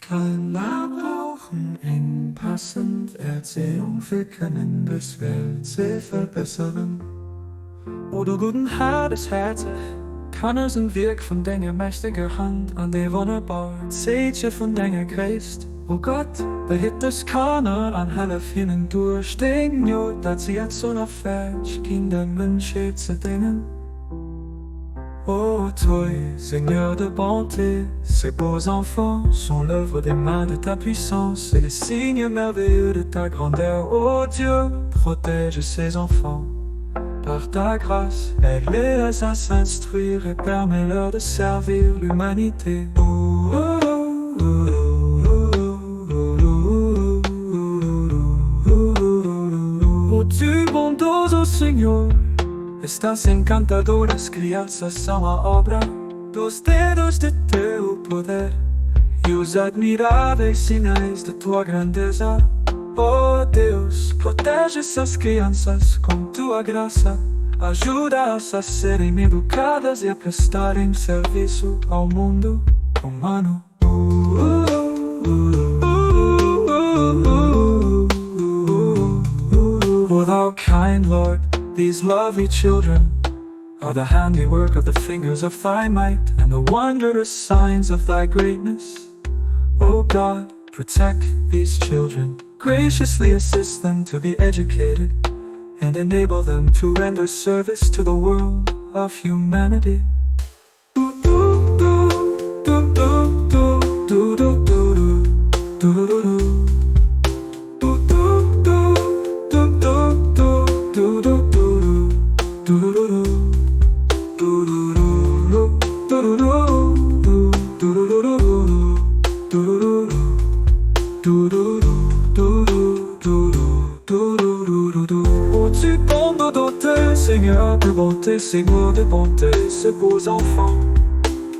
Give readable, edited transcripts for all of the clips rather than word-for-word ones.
Kanner brauchen eng passend Erzéiung fir kënnen dës Welt ze verbesseren. O du gudden Här des Häerzeg, Kanner sinn d'Wierk vun denger mächteger Hand an déi wonnerbar Zeeche vun denger Gréisst. O Gott, behitt dës Kanner an hëllef hinnen duerch deng Gnod, datt si erzunn a fäeg ginn, der Mënschheet ze déngen. O toi, Seigneur de bonté, ces beaux enfants sont l'œuvre des mains de ta puissance et les signes merveilleux de ta grandeur. Ô Dieu, protège ces enfants par ta grâce, aide-les à s'instruire et permets-leur de servir l'humanité. Ó tu bondoso Senhor, estas encantadoras crianças são a obra dos dedos de teu poder e os admiráveis sinais de tua grandeza. Ó Deus, protege essas crianças com tua graça, ajuda-as a serem educadas e a prestarem serviço ao mundo humano. O thou kind Lord, these lovely children are the handiwork of the fingers of thy might and the wondrous signs of thy greatness. O God, protect these children, graciously assist them to be educated and enable them to render service to the world of humanity. Ó tu bondoso Seigneur de bonté, Seigneur de bonté, ces beaux enfants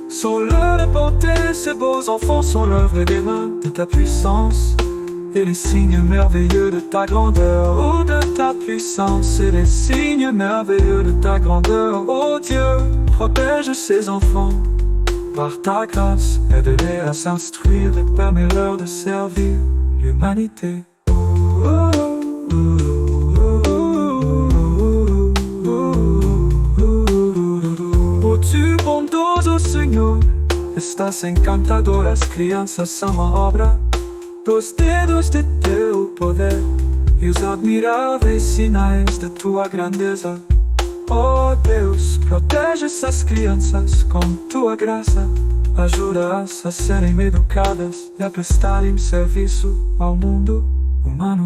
sont l'œuvre de bonté, ces beaux enfants sont l'œuvre des mains de ta puissance et les signes merveilleux de ta grandeur, ô de ta puissance et les signes merveilleux de ta grandeur, ô Dieu, protège ces enfants par ta grâce, aide-les à s'instruire et permets-leur de servir l'humanité. Ó tu bondoso Senhor, estas encantadoras crianças são a obra dos dedos de teu poder e os admiráveis sinais de tua grandeza. Ó Deus, protege essas crianças com tua graça, ajuda-as a serem educadas e a prestarem serviço ao mundo humano.